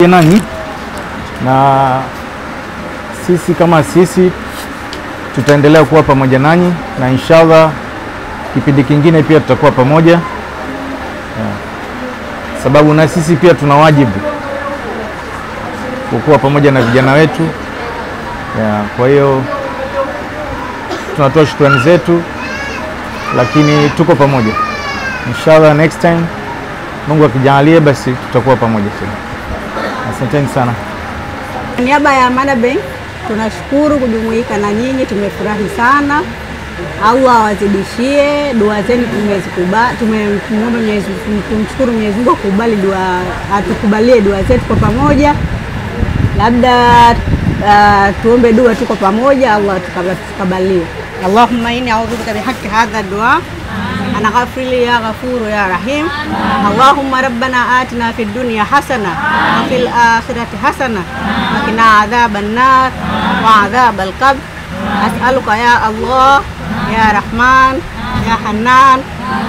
Nanyi na sisi kama sisi tutaendelea kuwa pamoja nanyi, na inshallah kipindi kingine pia tutakuwa pamoja, sababu na sisi pia tuna wajibu kuwa pamoja na vijana wetu. Kwa hiyo tunatoa shukrani zetu, lakini tuko pamoja inshallah. Next time Mungu akijalia, basi tutakuwa pamoja tena. Asanteni sana. Kwa niaba ya Amana Bank tunashukuru kujumuika na nyinyi, tumefurahi sana. Allah awazidishie dua zenu, tumezikubali, tumemwomba Mwenyezi Mungu, tumshukuru Mwenyezi Mungu akubali dua, atukubalie dua zetu kwa pamoja. Labda tuombe dua tuko pamoja, Allah atukubalie. Allahumma inni a'udhu bika bihaqqi hadha dua ana ghafiri ya ghafuru ya rahim. Allahumma rabbana atina fid dunya hasana wa fil akhirati hasana wa qina adhaban nar wa adhabal qabr. As'aluka ya Allah ya Rahman ya Hannan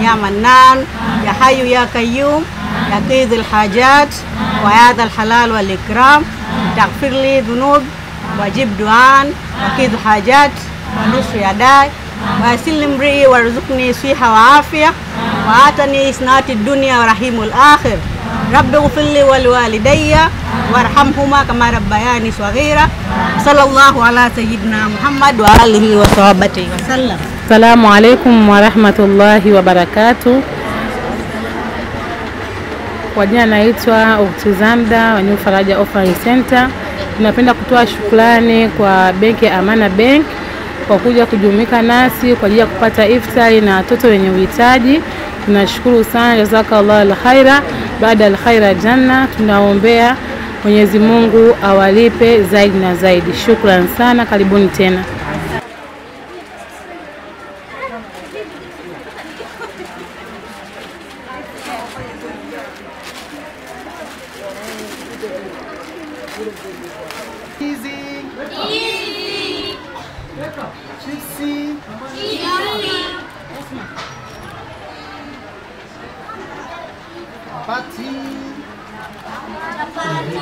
ya Mannan ya Hayyu ya Qayyum ya Qidhil Hajat wa ya Dhal Halal wal Ikram taghfir li dhunub wajib du'an wa qidh hajat wa nusri yadai wa sillim ri warzuqni siha wa afia wa atani isnati dunya wa rahimul akhir rabbi ighfir li wal walidayya warhamhuma kama rabbayani saghira. Sallallahu ala sayyidina Muhammad wa alihi wa sahbihi wasallam. Assalamu alaikum wa rahmatullahi wa barakatuh. Kwa jina naitwa Ukti Zamda wa New Faraja Offering Center. Tunapenda kutoa shukrani kwa benki ya Amana Bank kwa kuja kujumuika nasi kwa ajili ya kupata iftari na watoto wenye uhitaji. Tunashukuru sana, jazakallahu alkhaira baada alkhaira janna. Tunaombea Mwenyezi Mungu awalipe zaidi na zaidi. Shukran sana, karibuni tena. Easy. Easy. Chipsy. Chapati. Chapati.